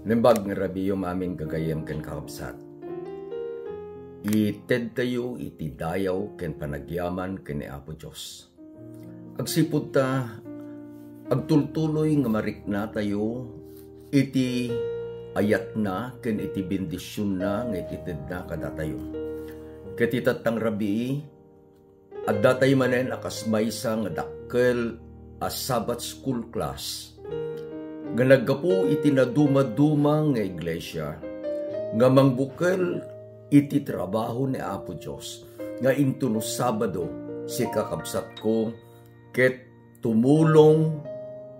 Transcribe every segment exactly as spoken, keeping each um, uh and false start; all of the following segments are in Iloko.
Naimbag nga rabiim amin gagayyem ken kakabsat. Itedtayo iti dayaw ken panagyaman ken ni Apo Dios. Agsipud ta, agtultuloy nga mariknatayo iti ayatna ken iti bendisionna nga itedna kadatayo. Ket itattang rabii, adda tayo manen a kas maysa nga dakkel a Sabbath School class nga naggapu iti nadumaduma nga iglesia nga mangbukel iti trabaho ni Apo Dios nga intono Sabado, sika kabsatko, ket tumulong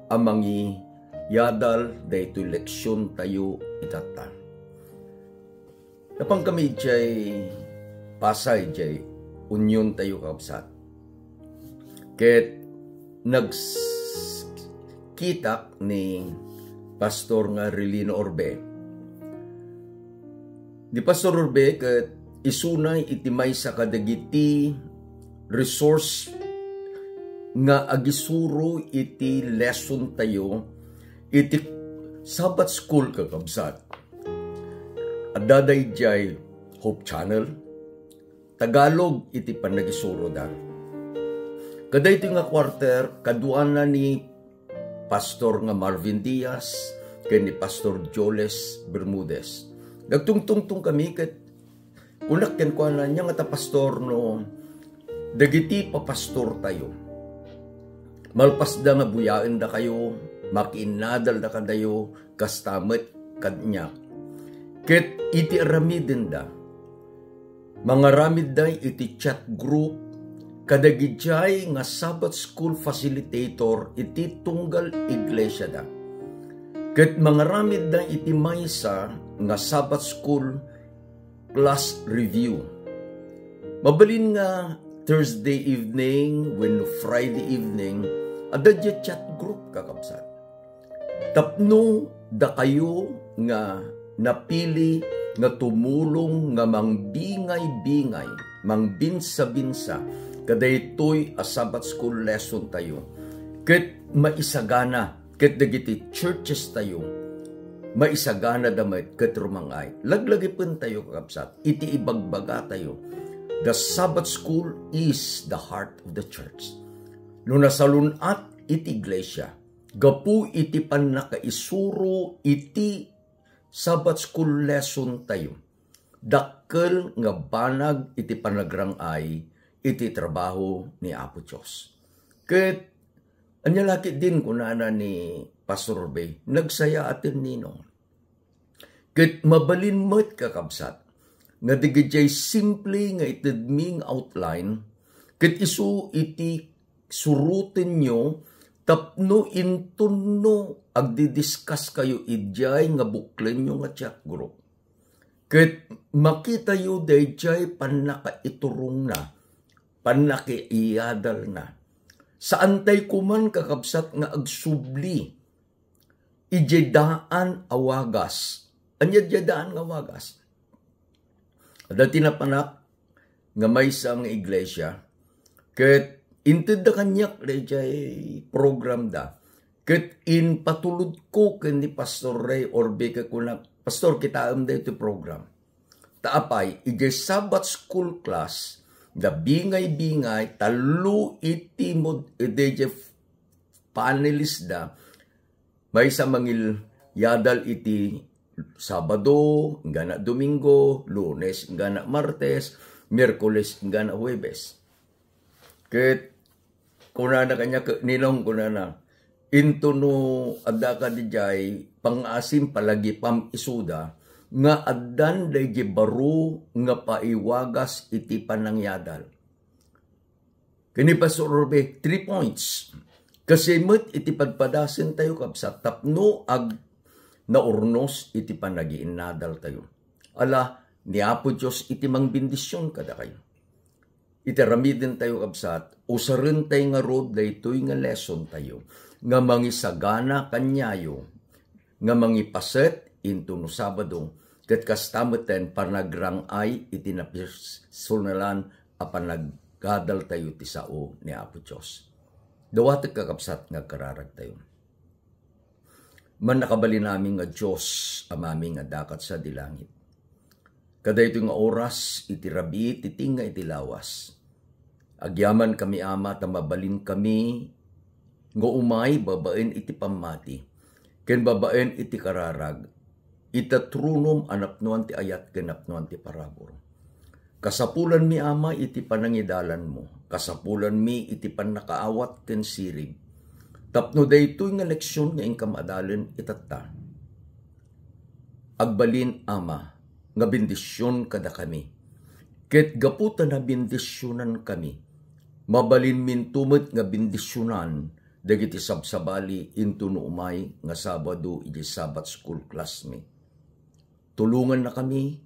a mangiyadal daytoy leksion tayo itatta. Napan kami idiay Pasay, idiay Union tayo, kabsat. Ket nagkitak ni Pastor nga Relino Orbe. Ni Pastor Orbe ket isunay iti maysa kadagiti resource nga agisuro iti lesson tayo iti Sabbath School, kakabsat. Adda daydiay Hope Channel, Tagalog iti panagisuroda. Kadaytoy nga quarter, kaduana ni Pastor nga Marvin Diaz ken ni Pastor Joles Bermudez. Nagtungtungtong kami ket kunak kenkuana, "Ania ngata, Pastor, no dagiti papastor tayo, malpasda nga buyaendakayo, makiinnadalda kadayo, kasta met kaniak. Ket iti aramidenda, mangaramidda iti chat group kadagidiay nga Sabbath School facilitator iti tunggal iglesiada. Ket mangaramidda iti maysa nga Sabbath School class review." Mabalin nga Thursday evening wenno Friday evening, adda diay chat group, kakabsat. Tapno dakayo nga napili nga tumulong nga mangbingay-bingay, mangbinsa-binsa kadaytoy a Sabbath School lesson tayo, ket maisagana ket dagiti churches tayo, maisaganada met ket rumang-ay. Laglagipen tayo, kakabsat, iti ibagbaga tayo. The Sabbath School is the heart of the church. No nasalun-at iti iglesia, gapu iti pannakaisuro iti Sabbath School lesson tayo, dakkel nga banag iti panagrang-ay iti trabaho ni Apo Dios. Ket ania la ketdin, kunana ni Pastor Orbe, nagsayaaten, Ninong. Ket mabalin met, kakabsat, nga dagidiay simple nga itedmi nga outline, ket isu iti surotenyo tapno inton no agdidiscuss kayo idiay nga buklenyo nga chat group, ket makitayo daydiay pannakaiturongna, pannakiiyadalna. Saantay koman, kakabsat, nga agsubli idiay daan a wagas. Ania diay daan nga wagas? Adda ti napanak nga maysa nga iglesia, ket intedda kaniak daydiay program da. Ket impatulodko ken ni Pastor Ray Orbe ket kunak, "Pastor, kitaem daytoy program." Ta apay, idiay Sabbath School class, da bingay-bingay, tallo iti mod-, daydiay panelist da, maysa mangilyadal iti Sabado, inggana Domingo, Lunes, inggana Martes, Miyerkules, inggana Huwebes. Ket kunana kaniak, "Ninong," kunana, "inton no addaka didiay, pangngaasim, palagipam isuda nga addan daydiay baro nga paiwagas iti panangyadal." Ken ni Pastor Orbe, three points. Kastoy met iti padpadasen tayo, kabsat, tapno ag naurnos iti panagiinnadal tayo. Ala, ni Apo Dios iti mangbendision kadakayo. Iti aramiden tayo, kabsat, usaren tayo ngarud daytoy nga lesson tayo nga mangisagana kaniayo nga mangipaset inton no Sabado, ket kasta metten panagrang-ay iti napersonalan a panaggadal tayo ti sao ni Apo Dios. Dawatek, kakabsat, nga agkararag tayo. Mannakabalin amin nga Dios, Amami nga adda sadi langit. Kadaytoy nga oras, iti rabii ti tengnga iti lawas, agyamankami, Ama, ta mabalinkami nga umay babaen iti pammati ken babaen iti kararag, ita tronom a napnoan ti ayat ken napnoan ti parabur. Kasapulanmi, Ama, iti panangidalanmo. Kasapulanmi iti pannakaawat ken sirib. Tapno daytoy nga leksion nga inkam adalen itatta, agbalin, Ama, nga bendision kadakami. Ket gapu ta nabendisionankami, mabalinminto met nga bendisionan dagiti sabsabali intono umay nga Sabado iti Sabbath School classmi. Tulongannakami,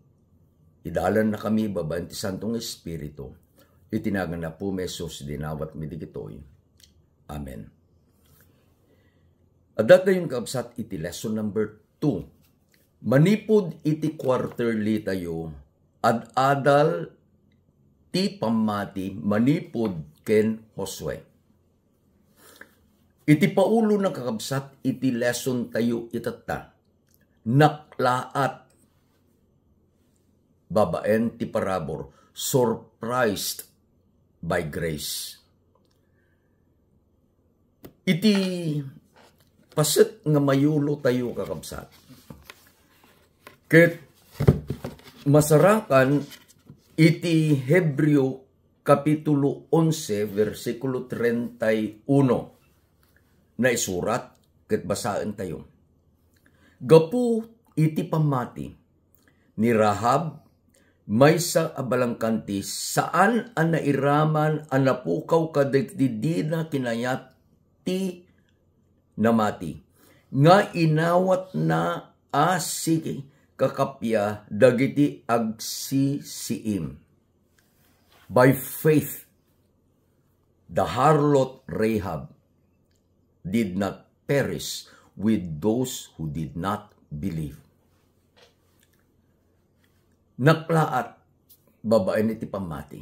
idalannakami babaen ti Santo nga Espiritu. Iti nagan ni Apomi Jesus, dinawatmi dagitoy. Amen. Adda tayon, kakabsat, iti lesson number two. Manipud iti quarterly tayo, ad-adal ti pammati manipud ken Josue. Iti paulona, kakabsat, iti lesson tayo itatta, naklaat babaen ti parabur, surprised by grace. Iti paset nga mayulo tayo, kakabsat, ket masarakan iti Hebreo Kapitulo onse, bersikulo treinta y uno. Naisurat ket basaentayo. Gapu iti pammati ni Rahab, maysa a balangkanti, saan a nairaman a napukaw kadagiti dina kinayat ti namati, nga inawatna a sikakappia dagiti agsisiim. By faith, the harlot Rahab did not perish with those who did not believe. Naklaat babaen iti pammati.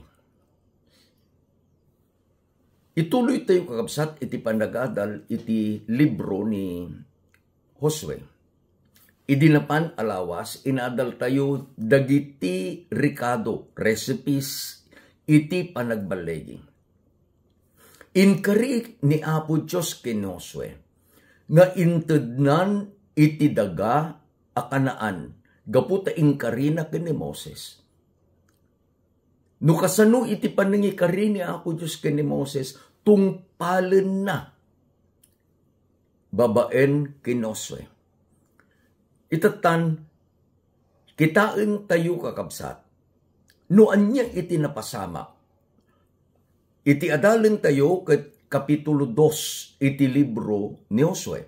Ituloy tayo, kakabsat, iti panagadal iti libro ni Josue. Idi napan a lawas, inadal tayo dagiti rekado, recipes, iti panagballigi. Inkari ni Apo Dios ken Josue nga intednan iti daga a Canaan gapu ta inkarina ken ni Moses. No kasano iti panangikari ni Apo Dios ken ni Moses, tungpalenna babaen ken Josue. Itattan, kitaen tayo, kakabsat, no ania iti napasamak. Iti adalen tayo ket kapitulo dos iti libro ni Josue,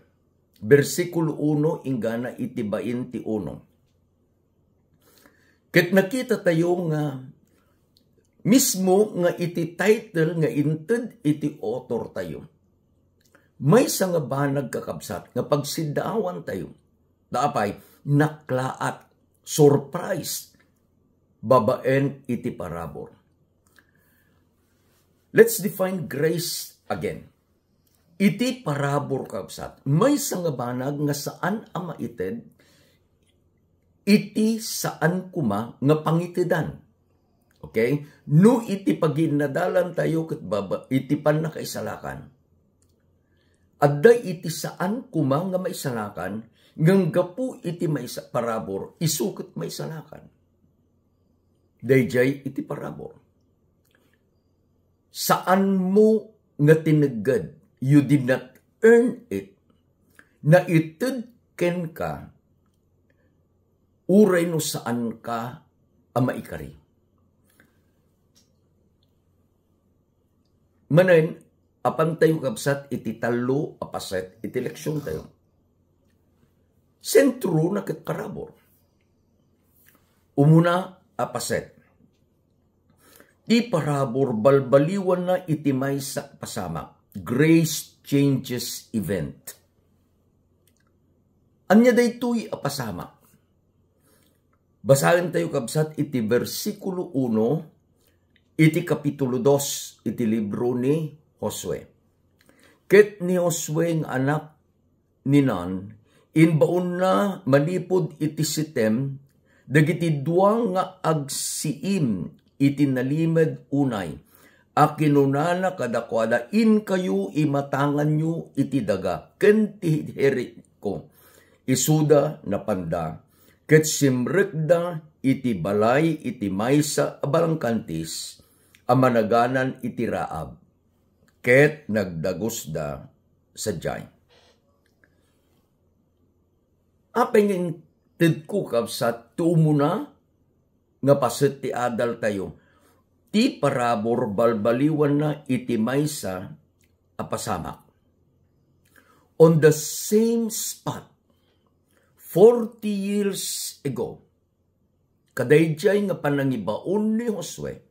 bersikulo uno inggana iti bain ti uno. Ket nakita tayo nga mismo nga iti title nga inted iti author tayo, maysa nga banag, kakabsat, nga pagsiddaawan tayo. Ta apay, naklaat, surprise, babaen iti parabur. Let's define grace again. Iti parabur, kabsat, maysa nga banag nga saan a maited iti saan koma nga pangitedan. Okay? No iti paginnadalan tayo ket baba-, iti pannakaisalakan, adda iti saan koma nga maisalakan, ngem gapu iti maisa-, parabur, isu ket maisalakan. Daydiay iti parabur. Saanmo nga tinegged, you did not earn it. Naited kenka, uray no saanka a maikari. Manen, apan tayo, kabsat, iti tallo a paset iti leksion tayo. Sentro na ket parabur. Umuna a paset. Ti parabur balbaliwanna iti maysa a pasamak. Grace changes event. Ania daytoy a pasamak? Basaen tayo, kabsat, iti bersikulo uno iti kapitulo dos iti libro ni Josue. Ket ni Josue nga anak ni Nun, Imbaonna manipud iti Sitem dagiti dua nga agsiim iti nalimed unay, a kinunana kadakuada, "Inkayo imatanganyo iti daga ken ti Jerico." Isuda, napanda, ket simrekda iti balay iti maysa a balangkantis a managanan iti Rahab, ket nagdagusda sadiay. Apay nga intedko, kabsat, ti umuna nga paset ti adaltayo? Ti parabur balbaliwanna iti maysa a pasamak. On the same spot, forty years ago, kadaydiay nga panangibaon ni Josue,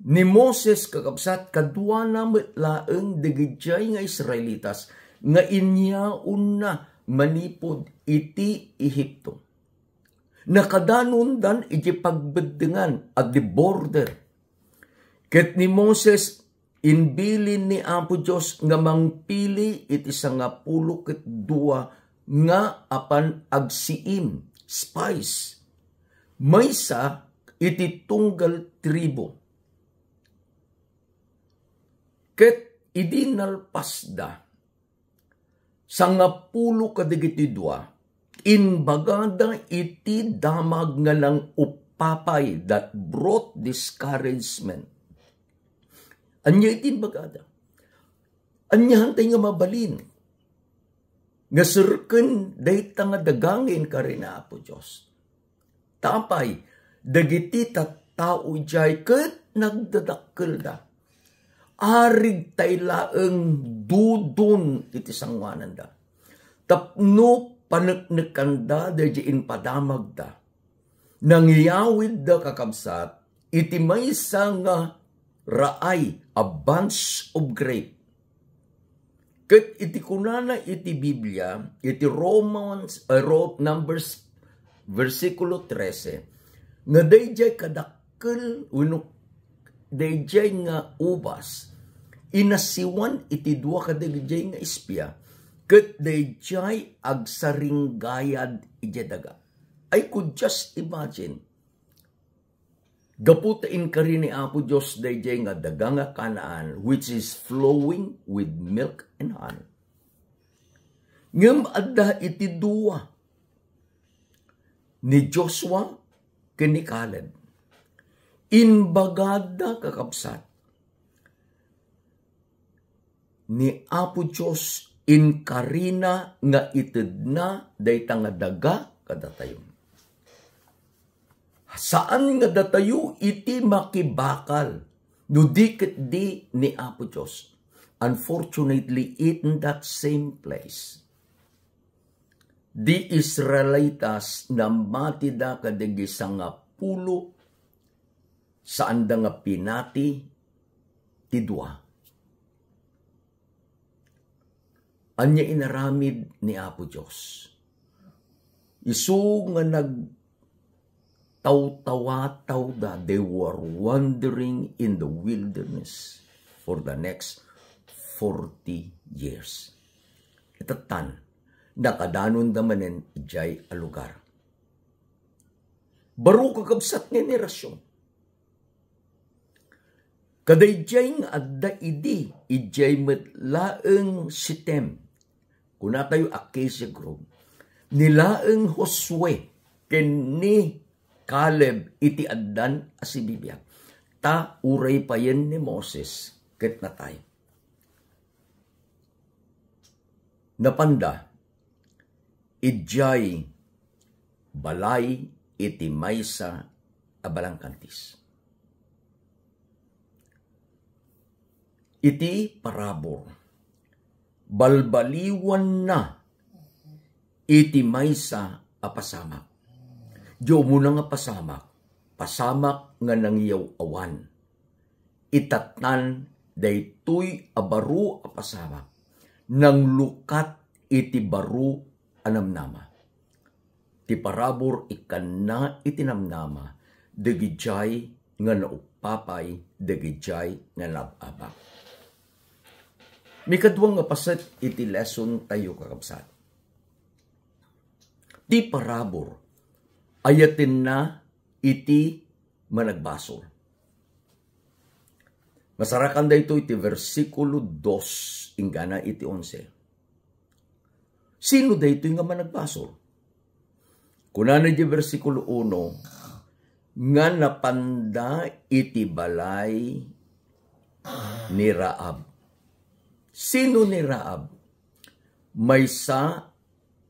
ni Moses, kakabsat, kaduana met laeng dagidiay nga Israelitas nga inyaonna manipud iti Ehipto. Nakadanondan iti pagbeddengan a the border. Ket ni Moses, imbilin ni Apo Dios nga mangpili iti sangapulo ket dua nga apan agsiim, spies, maysa iti tunggal tribu. Ket idi nalpasda, sangapulo kadagiti dua, imbagada iti damag nga nang-uppapay, that brought discouragement. Ania iti imbagada? Aniahan tay nga mabalin nga serken dayta nga daga nga inkari ni Apo Dios? Ta apay, dagiti tattao idiay ket nagdadakkelda. Arig tay laeng dudon iti sangoananda. Tapno paneknekanda daydi impadamagda. Nangyawidda, kakabsat, iti maysa nga raay a bunch of grape. Ket iti kunana iti Biblia, iti Romans, eh, Ro-, Numbers, bersikulo trese, nga daydiay kadakkel wenno daydiay nga ubas, inasiwan iti dua kadagdiay nga espia, ket daydiay agsaringgayad idiay daga. I could just imagine, gapu ta inkari ni Apo Dios daydiay nga daga nga Canaan, which is flowing with milk and honey. Ngem adda iti dua, ni Joshua ken ni Caleb. Imbagada, kakabsat, ni Apo Dios inkarina nga itedna dayta nga daga kadatayo. Saan nga datayo iti makibakal no di ket di ni Apo Dios. Unfortunately, in that same place, the Israelitas, nammatida kadagiti sangapulo, saanda nga pinati ti dua. Ania inaramid ni Apo Dios? Isu nga nagtawtawatawda, they were wandering in the wilderness for the next forty years. Itattan, nakadanonda manen idiay a lugar. Baro, kakabsat, nga henerasyon. Kadaydiay nga adda idi, idiay met laeng Sitem, kunatayo Acacia Grove, ni laeng Josue ken ni Caleb iti addan a sibibiag. Ta uray payen ni Moses ket natay. Napanda idiay balay iti maysa a balangkantis. Iti parabur, balbaliwanna iti maysa a pasamak. Di umuna nga pasamak, pasamak nga nangyaw-awan. Itattan daytoy a baro a pasamak, nanglukat iti baro a namnama. Ti parabur ikkanna iti namnama dagidiay nga nauppapay, dagidiay nga naab-abak. Mikadua nga paset iti lesson tayo, kakabsat. ti parabur, ayatenna iti managbasol. Masarakan daytoy iti bersikulo dos inggana iti onse. Sino daytoy nga managbasol? Kunana iti bersikulo uno, nga napanda iti balay ni Rahab. Sino ni Rahab? Maysa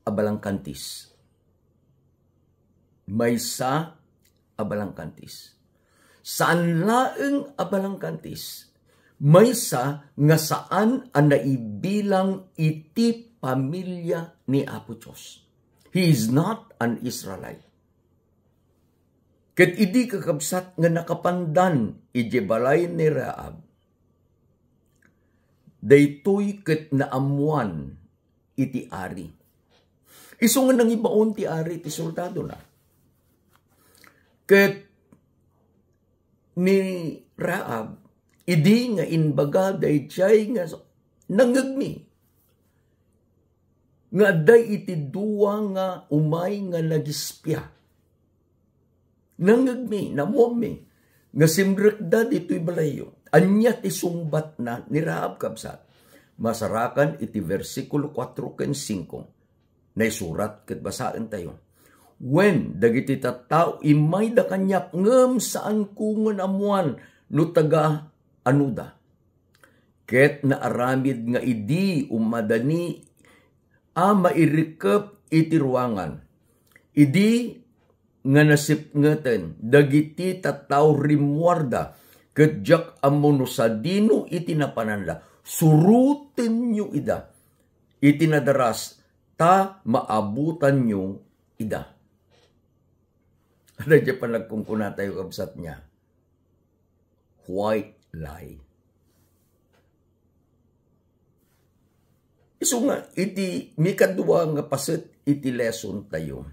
a balangkantis. Maysa a balangkantis. Saan laeng a balangkantis. Maysa nga saan a naibilang iti pamilia ni Apo Dios. He is not an Israelite. Ket idi, kakabsat, nga nakapandan idiay balay ni Rahab, daytoy ket naammuan iti ari. Isu nga nangibaon ti ari iti soldadona. Ket ni Rahab, idi nga imbaga daydiay nga nangngegmi nga adda iti dua nga umay nga nagispia. Nangngegmi, naammomi nga simrekda ditoy balayyo. Ania ti sungbatna ni Rahab, kabsat? Masarakan iti bersikulo kuatro ken singko. Naisurat ket basaentayo. Wen, dagiti tattao immayda kaniak ngem saanko nga naammuan no taga-anoda. Ket naaramid nga idi ummadani a mairikep iti ruangan, idi nga nasipngeten dagiti tattao rimmuarda, ket diak ammo no sadino iti napananda. Surotenyo ida iti nadaras ta maabutanyo ida. Adda diay panagkunkunatayo, kabsat, nga white lie. Isu nga iti mikadua nga paset iti lesson tayo,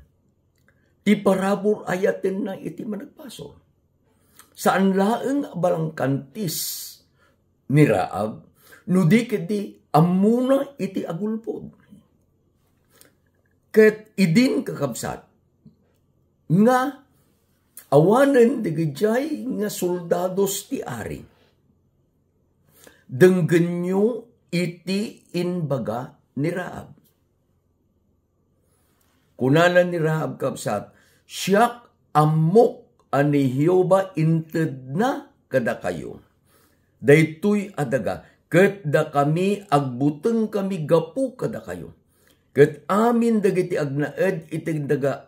ti parabur ayatenna iti managbasol. Saan laeng a balangkantis ni Rahab, no di ketdi ammona iti agulbod. Ket idin, kakabsat, nga awanen dagijay nga soldados ti ari, denggenyo iti imbaga ni Rahab. Kunana ni Rahab, kabsat, "Siak ammok a ni Jehovah intedna kadakayo daytoy a daga, ket dakami agbutengkami gapu kadakayo. Ket amin dagiti agnaed iti daga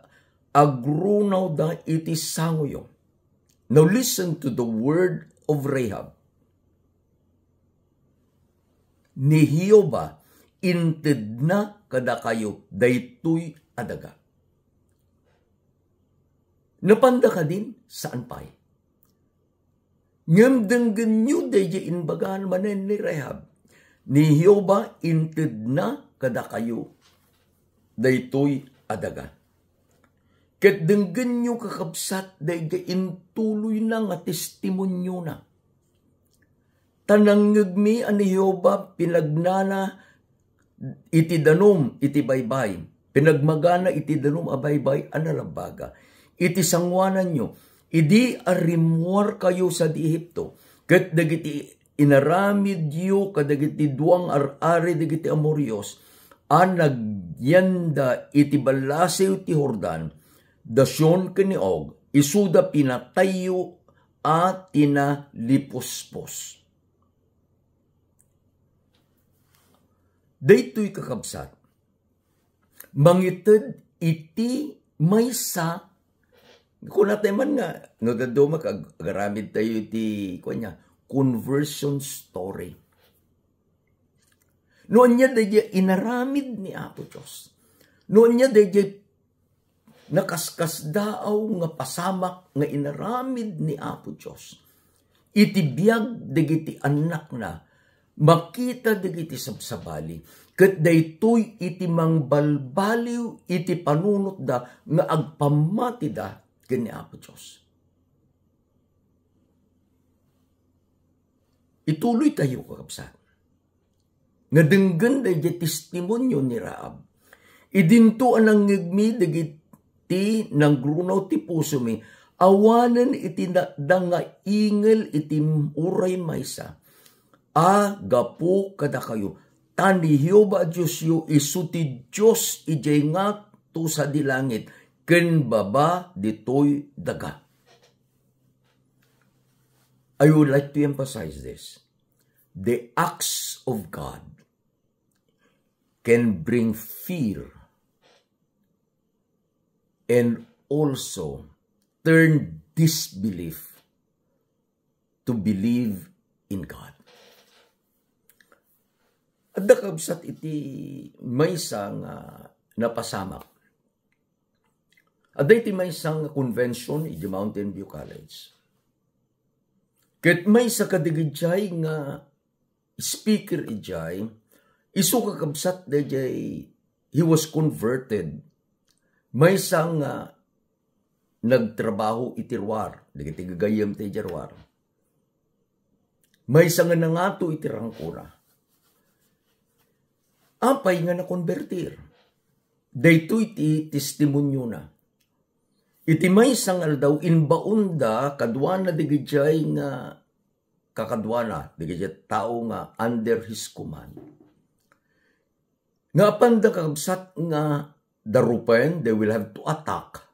agrunawda iti sangoyo." Now listen to the word of Rahab. Ni Jehovah intedna kadakayo daytoy a daga. Napanda kadin? Saan pay. Ngem denggenyo daydiay imbagana manen ni Rahab, "Ni Jehovah intedna kadakayo daytoy a daga." Ket denggenyo, kakabsat, daydiay intuloyna nga testimoniona. Ta nangngegmi a ni Jehovah pinagnana iti danum iti baybay, pinagmagana iti danum a baybay a nalabbaga. Iti sangoananyo, idi a rimmuarkayo sadi Egipto, ket dagiti inaramidyo kadagiti dua nga ar-ari dagiti Amoreo a nagyanda iti ballasiw ti Jordan, da Sihon ken ni Og, isuda pinatayyo a tinalipuspos. Daytoy, kakabsat, mangited iti maysa, kunatay man nga, no dadduma ag-, agaramid tayo iti, kuwan niya, conversion story. No ania daydiay inaramid ni Apo Dios. No ania daydiay nakaskasdaaw nga pasamak nga inaramid ni Apo Dios iti biag dagiti annakna, makita dagiti sabsabali, ket daytoy iti mangbalbaliw iti panunotda nga agpammatida ken ni Apo Dios. Ituloy tayo, kakabsat, nga denggen daydiay testimonio ni Rahab. Idinto a nangngegmi dagiti nangrunaw ti pusomi, awanen iti natda nga ingel iti uray maysa a gapu kadakayo. Ta ni Jehovah a Diosyo isu ti Dios idiay ngarud sadi langit ken baba ditoy daga. I would like to emphasize this. The acts of God can bring fear and also turn disbelief to believe in God. Adda, kabsat, iti maysa nga napasamak. Adda iti maysa nga convention iti Mountain View College. Ket maysa kadagiti nga speaker idiay, isu, kakabsat, daydiay he was converted. Maysa nga nagtrabaho iti ruar, dagiti gagayyem ti idiay ruar. Maysa nga nangato iti rangkona. Apay nga nakonbertir? Daytoy ti testimoniona. Iti maysa nga aldaw, imbaonda kaduana dagiti nga kakaduana, dagiti tao nga under his command. Nga apanda, kabsat, nga darupen, they will have to attack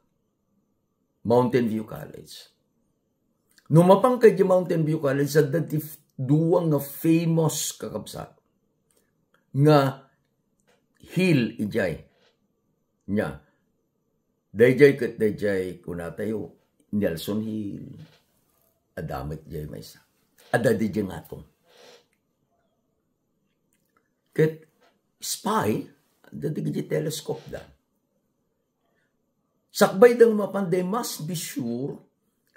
Mountain View College. No mapanka idiay Mountain View College, adda ti f-, dua nga famous, kakabsat, nga hill idiay. Nia, daydiay ket daydiay kunatayo, Nelson Hill. Adda met diay maysa. Adda diay ngatong. Ket spy, adda dagiti telescope da. Sakbayda nga mapan, they must be sure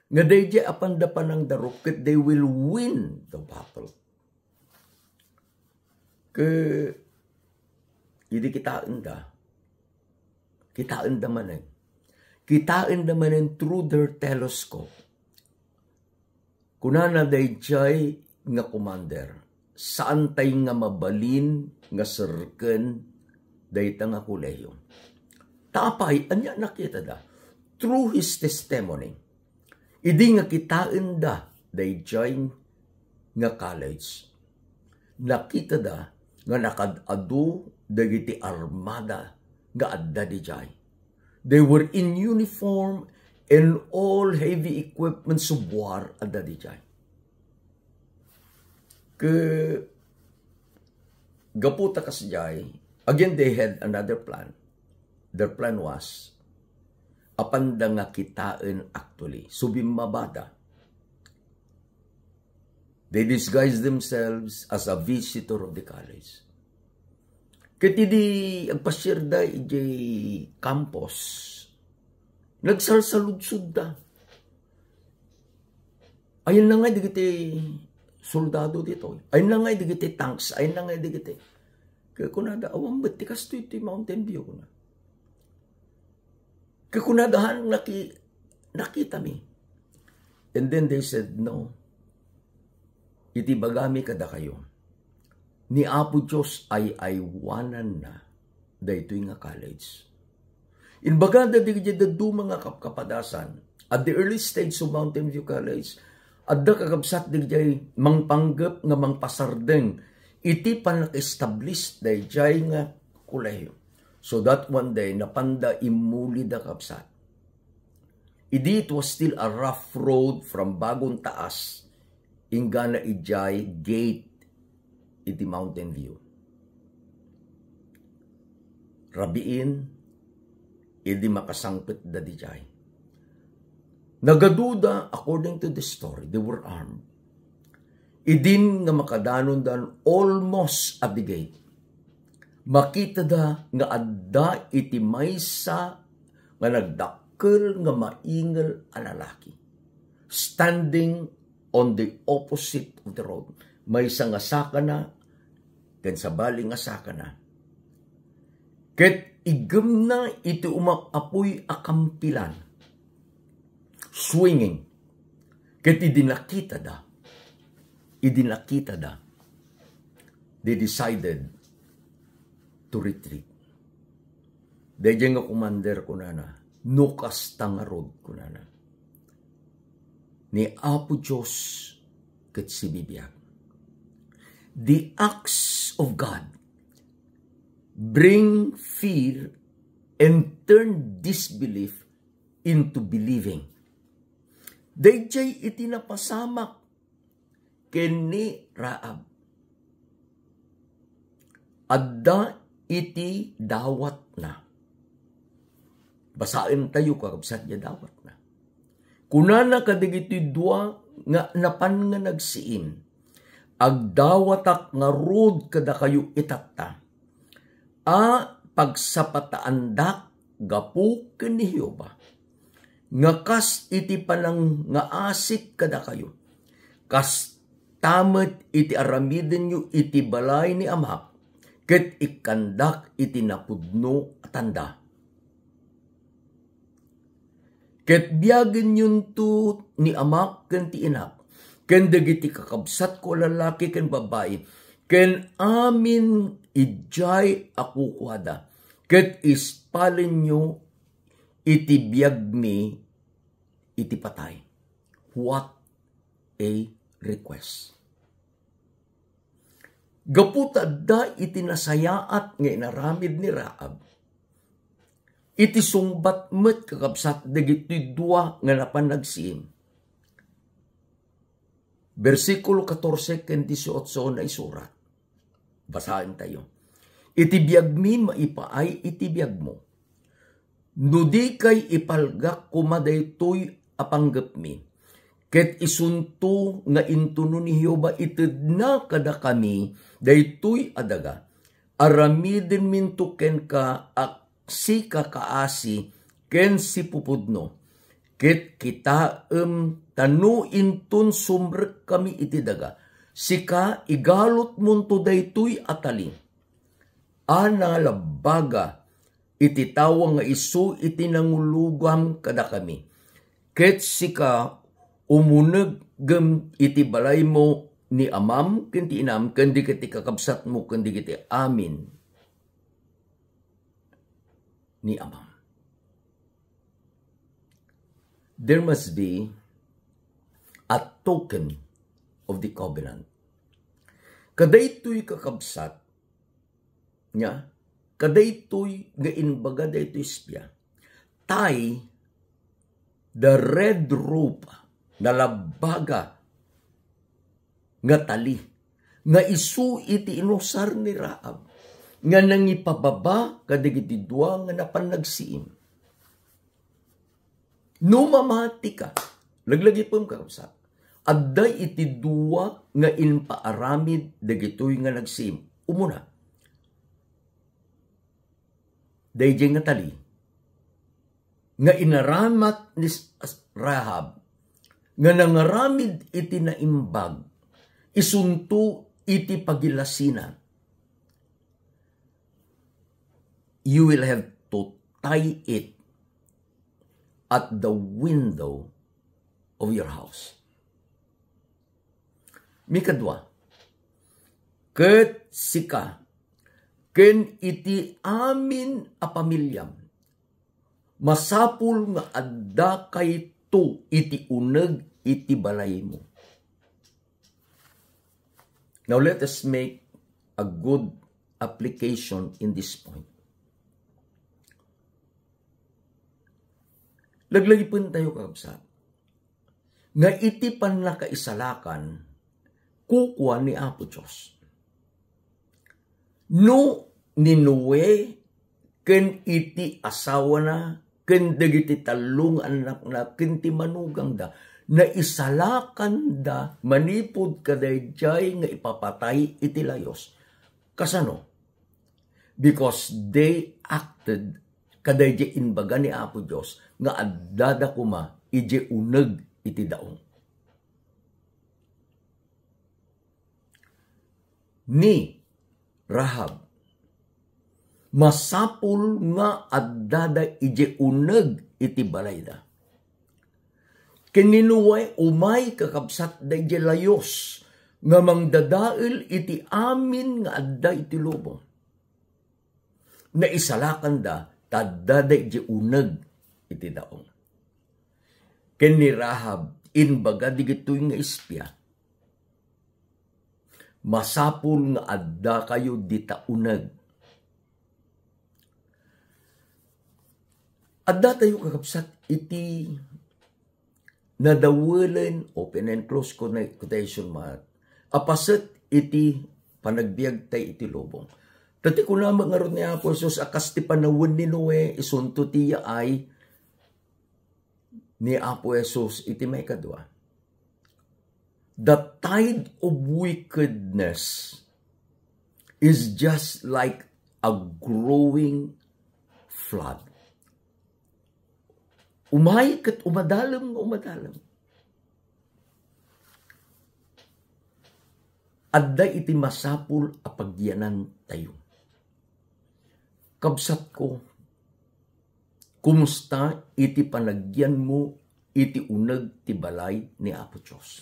nga daydiay apanda panangdarup ket they will win the battle. Ket idi kitaenda, kitaenda manen. Kitaenda manen through their telescope. Kunana daydiay nga commander, "Saantay nga mabalin nga serreken dayta nga kolehiyo." Ta apay, ania nakitada? Through his testimony. Idi nga kitaenda daydiay nga college, nakitada nga nakad-adu dagiti armada nga adda didiay. They were in uniform and all heavy equipments of war adda didiay. Ke gapu ta kasdiay, again, they had another plan. Their plan was, apanda nga kitaen actually. Subimmabada. They disguised themselves as a visitor of the college. Ket idi agpasiarda idiay campus, nagsalsaludsodda. Ayanna ngay dagiti soldado ditoy? Ayanna ngay dagiti tanks? Ayanna ngay dagiti? Ket kunada, "Awan met ti kastoy ti Mountain View," kuna. Ket kunada, "Han, naki-, nakitami." And then they said, "No. Iti ibagami kadakayo, ni Apo Dios ay-aywananna daytoy nga college." Imbagada dagiti dadduma nga kapkapadasan, at the early stage of Mountain View College, adda kakabsat dagiti mangpanggep nga mangpasardeng iti pannaka-establish daydiay nga kolehiyo. So that one day, napanda immulida, kabsat. Idi it was still a rough road from Bagon Taas, inggana idiay gate iti Mountain View. Rabiin, idi makasangpetda didiay. Nagaduda, according to the story, they were armed. Idin nga makadanondan almost at the gate, makitada nga adda iti maysa nga nagdakkel nga maingel a lalaki standing on the opposite of the road. Maysa nga sakana ken sabali nga sakana. Ket iggemna iti umap-apuy a kampilan, swinging. Ket idi nakitada, idi nakitada, they decided to retreat. Daydiay nga commander, kunana, "No kasta ngarud," kunana, "ni Apo Dios ket sibibiag." The acts of God bring fear and turn disbelief into believing. Daydiay iti napasamak ken ni Rahab. Adda iti dawatna. Basaentayo, kakabsat, diay dawatna. Kunana kadagiti dua nga napan nga nagsiim, "Agdawatak ngarud kadakayo itatta a pagsapataandak gapu ken ni Jehovah, nga kas iti panangngaasik kadakayo, kasta met iti aramidenyo iti balay ni amak, ket ikkandak iti napudno a tanda. Ket biagenyonto ni amak ken ti inak, ken dagiti kakabsatko a lallaki ken babbai, ken amin idiay a kukuada, ket ispalenyo iti biagmi iti patay." What a request! Gapu ta adda iti nasayaat nga inaramid ni Rahab, iti sungbat met, kakabsat, dagiti dua nga napan nagsiim. Bersikulo katorse ken dieciocho naisurat. Basaentayo. "Iti biagmi maipaay iti biagmo. No dikay ipalgak koma daytoy a panggepmi, ket isunto nga intono ni Jehovah itedna kadakami daytoy a daga, aramidenminto kenka a sika kaasi ken sipupudno. Ket kitaem ta no inton sumrekkami iti daga, sika igalutmonto daytoy a tali a nangalabbaga iti tawa nga isu iti nangulogam kadakami. Ket sika, umunegem iti balaymo ni amam ken ti inam ken dagiti kakabsatmo ken dagiti amin ni amam." There must be a token of the covenant. Kadaytoy, kakabsat, nga, kadaytoy nga imbaga daytoy espia, tie the red rope, nalabbaga nga tali, nga isu iti inusar ni Rahab, nga nangipababa kadagiti dua nga napan nagsiim. No mamatika, laglagipem, kakabsat, adda iti dua nga impaaramid dagitoy nga nagsiim. Umuna, daydiay nga tali nga inaramat ni Rahab nga nangaramid iti naimbag isunto iti pagilasina. You will have to tie it at the window of your house. Mikadua, ket sika ken iti amin a pamilyam, masapul nga adda kayto iti uneg iti balaymo. Now let us make a good application in this point. Laglagipentayo, kakabsat, nga iti pannakaisalakan, kukua ni Apo Dios. No ni Noe ken iti asawana ken dagiti tallo nga annakna ken ti manugangda, naisalakanda manipud kadaydiay nga ipapatay iti layos. Kasano? Because they acted kadaydiay imbaga ni Apo Dios nga addada koma idiay uneg iti daong. Ni Rahab, masapul nga addada idiay uneg iti balayda. Ken ni Noe, umay, kakabsat, daydiay layos nga mangdadael iti amin nga adda iti lubong. Naisalakanda ta addada idiay uneg iti daong. Ken ni Rahab, imbaga digitoy nga espia, masapul nga addakayo dita uneg. Addatayo, kakabsat, iti nadawelen, open and close quotation mark, a paset iti panagbiagtay iti lubong. Ta ti kuna met ngarud ni Apo Jesus a kas ti panawen ni Noe, isunto ti yaay ni Apo Jesus iti maikadua. The tide of wickedness is just like a growing flood. Umay ket umadalem nga umadalem. Adda iti masapul a pagyanantayo. Kabsatko, kumusta iti panagyanmo iti uneg ti balay ni Apo Dios?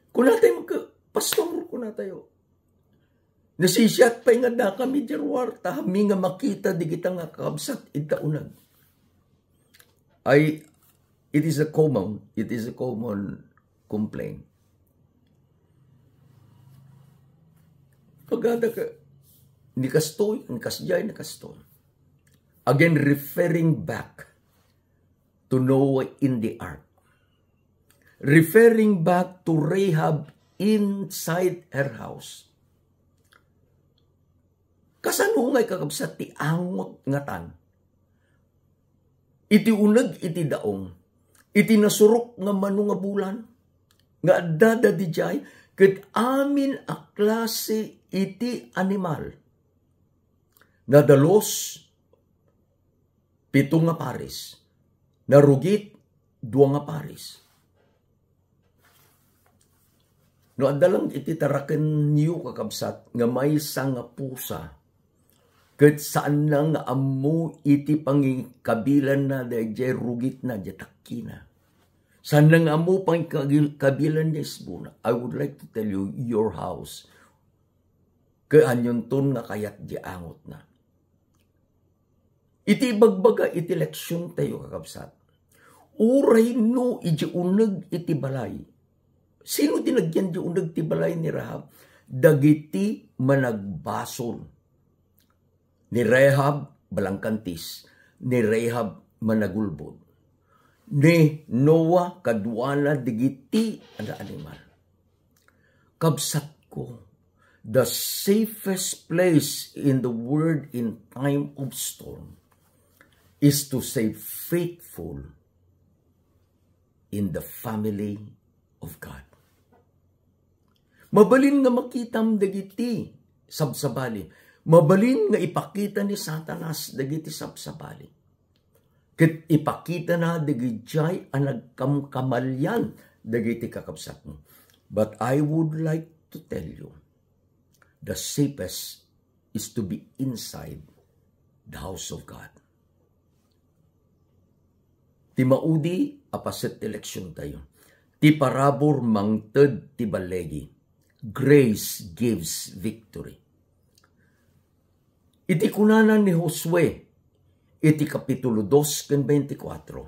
Kunatayo, Pastor, kunatayo, nasisiat pay nga dakami diay ruar, ta amin nga makita digita nga kakabsat ita uneg. Ay, it is a common, it is a common complaint. Pagada ka, ni kastoy, ni kasdiay, ni kastoy. Again, referring back to Noah in the ark. Referring back to Rahab inside her house. Kasano ngay, kakabsat, ti angot ngatan iti uneg iti daong, iti nasurok nga mano nga bulan, nga addada didiay, ket amin a klase iti animal. Nadalus, pito nga pares. Narugit, dua nga pares. No adda lang iti tarakenyo, kakabsat, nga maysa nga pusa, ket saanna nga ammo iti pangikabilanna daydiay rugitna, diay takkina. Saanna nga ammo pangikabil-, kabilan diay isbona. I would like to tell you, your house, kaanyonton nga kayat diay angotna. Iti ibagbaga iti leksiontayo, kakabsat, uray no idiay uneg iti balay. Sino ti nagyan diay uneg ti balay ni Rahab? Dagiti managbasol. Ni Rahab, balangkantis. Ni Rahab, managulbod. Ni Noah, kaduana dagiti animal. Kabsatko, the safest place in the world in time of storm is to stay faithful in the family of God. Mabalin nga makitam dagiti sabsabali. Mabalin nga ipakita ni Satanas dagiti sabsabali. Ket ipakitana dagidiay a nagkamkamalian dagiti kakabsatmo. But I would like to tell you, the safest is to be inside the house of God. Ti maudi a paset ti leksiontayo, ti parabur mangted ti balligi. Grace gives victory. Iti kunana ni Josue iti kapitulo dos ken veinticuatro,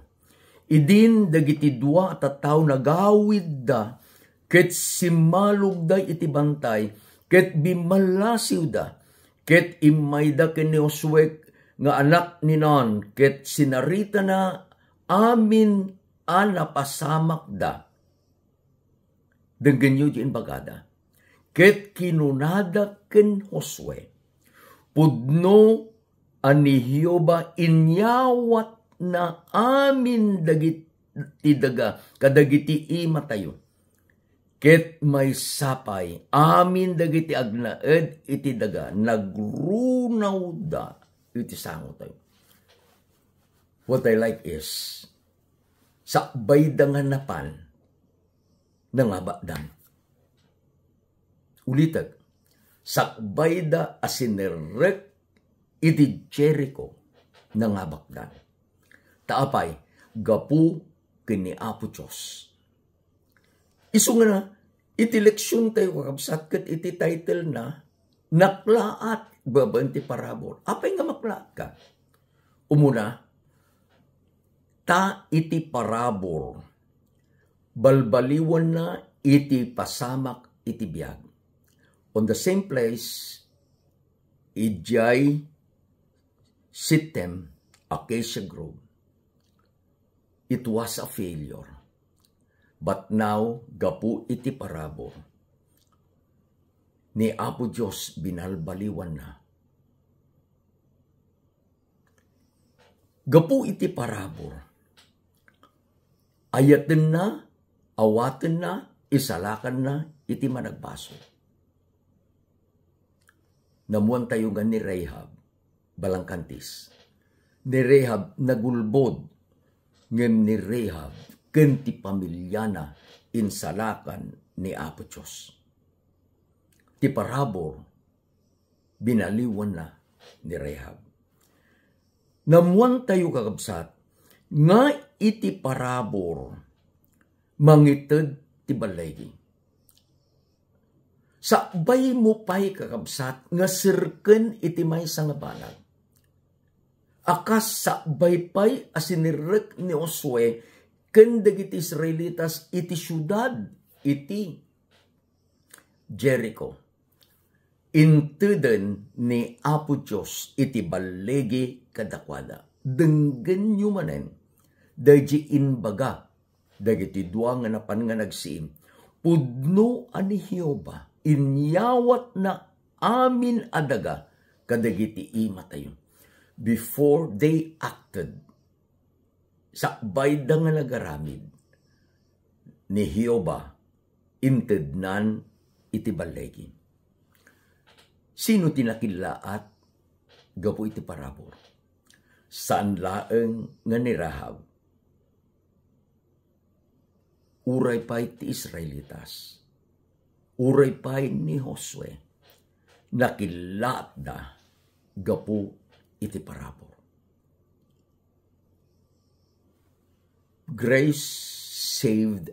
idin dagiti dua a tattao nagawidda ket simmalogda iti bantay ket bimmallasiwda, ket immayda ken ni Josue nga anak ni Nun ket sinaritana amin a napasamakda. Denggenyo ti imbagada. Ket kinunada ken Josue, "Pudno a ni Jehovah inyawatna amin dagiti daga kadagiti imatayo. Ket maysa pay, amin dagiti agnaed iti daga nagrunawda iti sangotayo." What I like is, sakbayda nga napan, nangabakdan. Ulitek, sakbayda a sinerrek iti Jericho, nangabakdan. Ta apay, gapu ken ni Apo Dios. Isuna, iti leksiontayo, kakabsat, ket iti title na, Naklaat babaen ti parabur. Apay nga maklaatka? Umuna, ta iti parabur, balbaliwanna iti pasamak iti biag. On the same place, idiay Shittim Acacia Grove, it was a failure. But now, gapu iti parabur, ni Apo Dios binalbaliwanna. Gapu iti parabur, ayatenna, awatenna, isalakanna iti managbasol. Namuantayo nga ni Rahab, balangkantis. Ni Rahab nagulbod, ngem ni Rahab ken ti pamiliana insalakan ni Apo Dios. Ti parabur, binaliwanna ni Rahab. Namuantayo, kakabsat, nga iti parabur, mangited ti balligi. Sakbaymo pay, kakabsat, nga serken iti maysa nga banag. A kas sakbay pay a sinirrek ni Josue ken dagiti Israelitas iti siudad iti Jericho. Inteden ni Apo Dios iti balligi kadakuada. Denggenyo manen daydi imbaga dagiti dua nga napan nga nagsiim. Pudno a ni Jehovah inyawatna amin a daga kadagiti imatayo. Before they acted, sakbayda nga nagaramid, ni Jehovah intednan iti balligi. Sino ti nakillaat gapu iti parabur? Saan laeng nga ni Rahab. Uray pay ti Israelitas, uray pay ni Josue, nakillaatda gapu iti parabur. Grace saved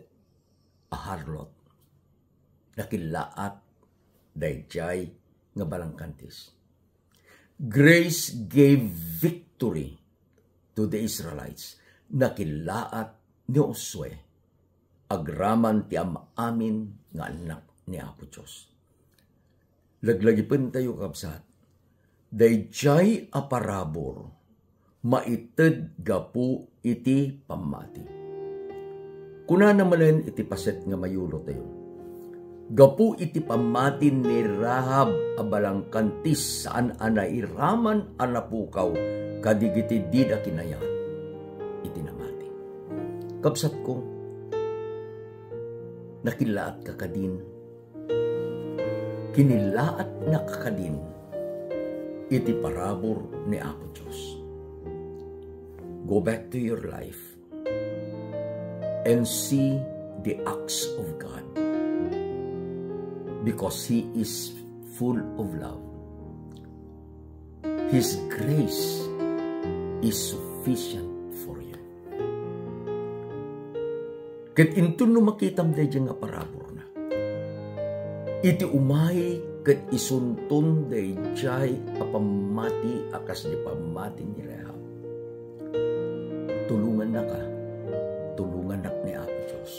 a harlot. Nakillaat daydiay nga balangkantis. Grace gave victory to the Israelites. Nakillaat ni Josue agraman ti am-amin nga annak ni Apo Dios. Laglagipentayo, kabsat, daydiay a parabur maited gapu iti pammati. Kunana manen iti paset nga mayulotayo, gapu iti pammati ni Rahab a balangkantis, saan a nairaman a napukaw kadagiti dida kinayat iti namati. Kabsatko, nakillaatka kadin? Kinillaatnaka kadin iti parabur ni Apo Dios? Go back to your life and see the acts of God, because He is full of love. His grace is sufficient for you. Ket inton no makitam daydiay nga paraburna, iti umay ket isunton daydiay a pammati a kas di pammati ni Rahab, tulongannaka, tulongannak ni Apo Dios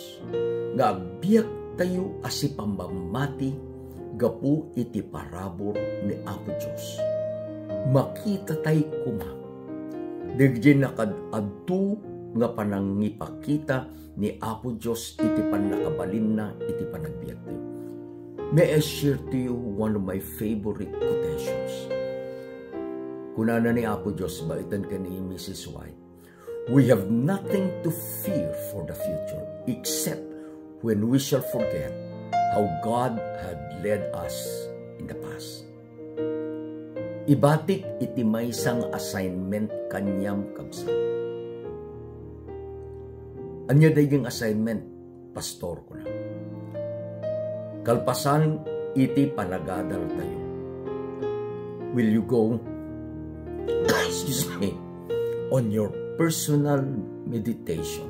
nga agbiagtayo a sipammati gapu iti parabur ni Apo Dios. Makitatay koma dagiti nakaad-adu nga panangipakita ni Apo Dios iti pannakabalinna iti panagbiagtayo. May I share to you one of my favorite quotations? Kunana ni Apo Dios baetan ken ni Missus White, "We have nothing to fear for the future, except when we shall forget how God had led us in the past." Ibatik iti maysa nga assignment kaniam, kabsat. Ania daydiay nga assignment, Pastor? Kuna, kalpasan iti panagadaltayo, will you go, excuse me, on your personal meditation,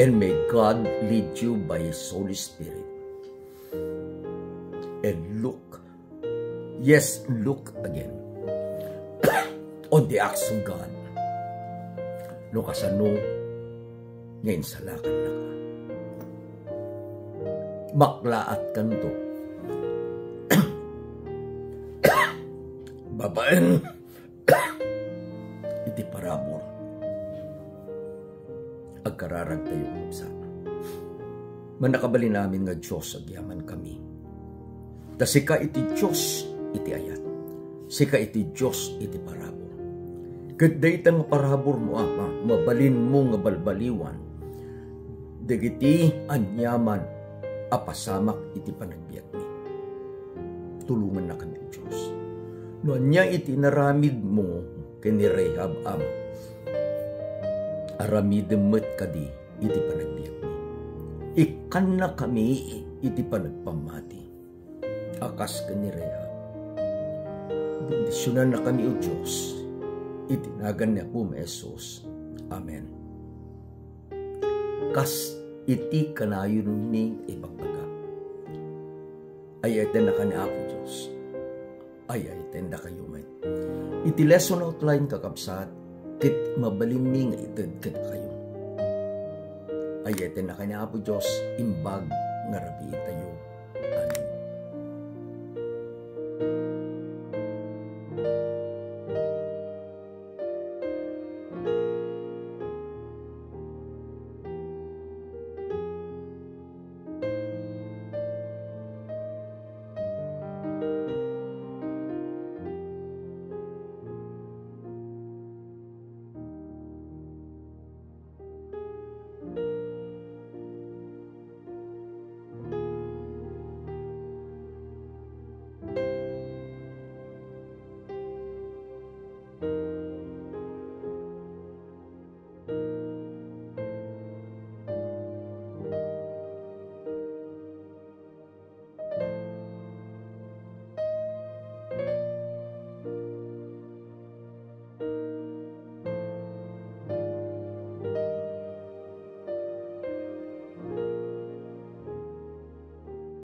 and may God lead you by His Holy Spirit, and look Yes, look again on the acts of God. No kasano nga insalakannaka. Maklaatkanto babaen iti parabur. Agkararagtayo, kabsat. Mannakabalin amin nga Dios, agyamankami. Ta sika iti Dios iti ayat. Sika iti Dios iti parabur. Ket dayta nga paraburmo, Ama, mabalinmo nga balbaliwan dagiti aniaman a pasamak iti panagbiagmi. Tulongannakami, Dios. No ania iti inaramidmo ken ni Rahab, Ama, aramidem met kadi iti panagbiagmi. Ikkannakami iti panagpammati a kas ken ni Rahab. Bendisionannakami, O Dios, iti nagan ni Apomi a Jesus. Amen. Kas iti kanayonmi nga ibagbaga, ay-ayatennaka ni Apo Dios. Ay-ayatendakayo met. Iti lesson outline, kakabsat, ket mabalinmi nga ited kadakayo. Ay-ayatennaka ni Apo Dios, imbag nga rabiitayo